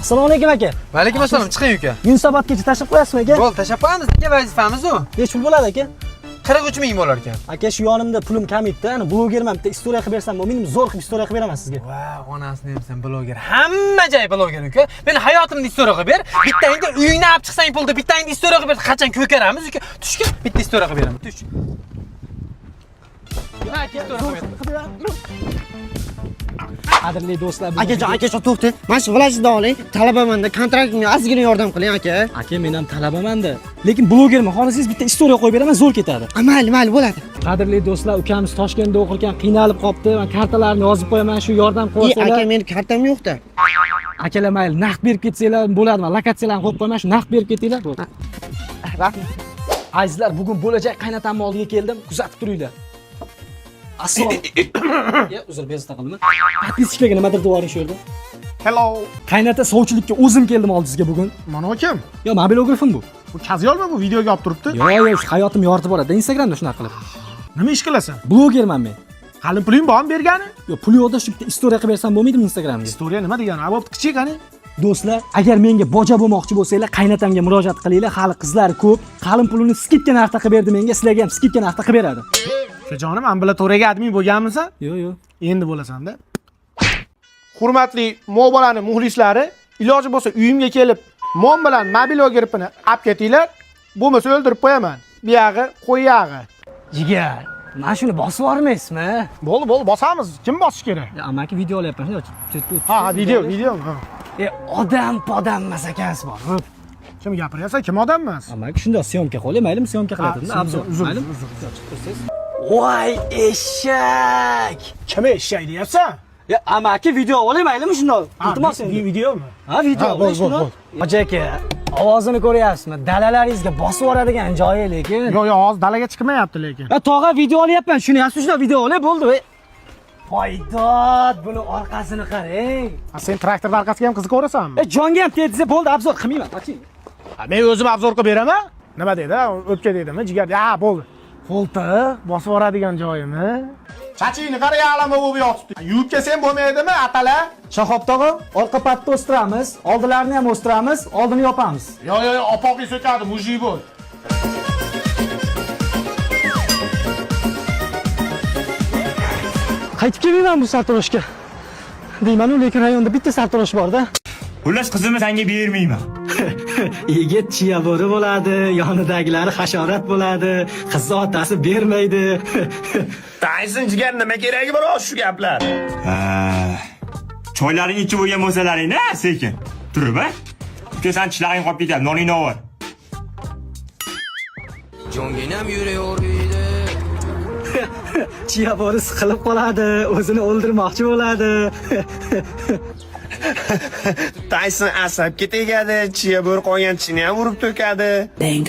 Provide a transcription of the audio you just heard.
Assalomu alaykum, aka. Va alaykum assalom, chiqing, uka. Yunusobodgacha tashlab qo'yasizmi, aka? Bo'ldi, tashlab qo'yamiz, aka, vazifamiz u. Necha pul bo'ladi, aka? 43 ming bo'lar ekan. Aka, shu yonimda pulim kam edi, ana blogerman, bitta история qilib bersam bo'lmaydimi? Zo'r qilib история qilib beraman sizga. Va, onasini ham bloger. Hamma joy bloger, uka. Men hayotimda история qilib ber. Bittangda uyingni olib chiqsang pulda, bittangda история qilib ber. Qachon ko'karamiz, uka? Tushga bitta история qilib beraman. Tush. Aka, zo'r qilib beraman. Qadrli do'stlar, Akajon, akajon, to'xtang. Mana shu vlajni oling. Talabamanda, kontraktimga ozgina yordam qiling, aka. Aka, men ham talabamanda, lekin blogerman. Xohlasangiz bitta история qo'yib beraman, zo'r ketadi. Mayli, mayli, bo'ladi. Qadrli do'stlar, ukamiz Toshkentda o'qirkan qiynalib qolibdi. Men kartalarni yozib qo'yaman, shu yordam I, qilib aka, meni kartam yo'q-da. Akalar, mayli, naqd berib ketsanglar bo'ladi. Men lokatsiyalarni qo'yib qo'yaman, shu naqd berib ketinglar. Bo'ldi. Rahmat. Azizlar, bugun bo'lajak qaynatamni oldiga keldim. Kuzatib turinglar. Assalomu. Ya, uzr, bezovta qildim. Подписчик larga nimadir deb yuboring shu yerda. Hello. Qaynata, sovchilikka o'zim keldim oldingizga bugun. Mana kim? Yo, mobilografim bu. Bu kazyolmi, bu videoga olib turibdi? Yo, yo, shu hayotim yoritib boradi Instagramda shunaqa qilib. Nima ish qilasan? Blogerman men. Hali puling bormi bergani? Yo, pul yo'qda, shu bitta история qilib bersam bo'lmaydimi Instagramga? История nima degani? A, bo'pti, kichik qani. Do'stlar, agar menga boja bo'lmoqchi bo'lsanglar, qaynatamga murojaat qilinglar. Hali qizlar ko'p. Qalin pulini скидка narxda qilib berdi menga, sizlarga ham скидка narxda qilib beradi. Ukajonim, ambulatoriyaga admin bo'lganmisan? Yo'q, yo'q. Endi bo'lasan-da. Hurmatli Mobolani muxlislari, iloji bo'lsa uyimga kelib, mom bilan mobilografini olib ketinglar. Bo'lmasa o'ldirib qo'yaman. Buyog'i, qo'yog'i. Jigar, mana shuni bosib yubormaysizmi? Bo'ldi, bo'ldi, bosamiz. Kim bosish kerak? Ya, amaki, video olyapman. Shunday Ha, ha, video, video. Ha. E, odam podam emas ekansiz bor. Kim gapiryapsan? Kim odam emas? Amaki, shunday съёмка qo'yay, maylimi, съёмка qiladi. Ha, Обзор. Uzr, Maylimi? uzr, uzr. Voy, eshak. Kim eshak deyapsan? Ya, amaki, video olay, maylimi shundoq? Ha, Iltimos endi. Videomi? Ha, video Ha, olay bo'l, bo'l, shundoq. Hoji aka, ovozini ko'ryapsizmi? Dalalaringizga bosib yuboradigan joyi lekin. Yo'q, yo'q, hozir dalaga chiqmayapti lekin. Ya, tog'a, video olyapman, tushunyapsiz? Shundoq video olay, bo'ldi. Voy dod, buni orqasini qarang. Ha, sen traktorni orqasiga ham qiziqaverasanmi? E, jonga ham tegsa bo'ldi, обзор qilmayman. Qoching. Ha, men o'zim обзор qilib beraman. Nima deydi? O'pka deydimi? Jigar. Ha, bo'ldi. Qo'ltiq bosib yuboradigan joyimi? Chachingni qara, alama bo'lib yotibdi. Yuvib kelsang bo'lmaydimi, atala? Shahob tog'a, orqa patni o'stiramiz, oldilarini ham o'stiramiz, oldini yopamiz. Yo, yo, yo, opog'ing so'kadi, мужик bo'l. Qaytib kelmayman bu sartaroshga. Deyman-u, lekin rayonda bitta sartarosh bor-da. Xullas, qizimni senga bermayman. Yigit chiya bo'ri bo'ladi, yonidagilari hasharot bo'ladi, qizni otasi bermaydi. Tayson, jigar, nima keragi bor shu gaplar? Ha. Choylaring ichib bo'lgan bo'lsalaring, a, sekin. Turib, a? Uka, san tishlaring qolib ketyapti, noningni ol. Jonginam yuraverdi. Chiya bo'ri siqilib qoladi, o'zini o'ldirmoqchi bo'ladi. Tayson asabga tegadi, chiya bo'ri qolgan tishini ham urib to'kadi. Bang.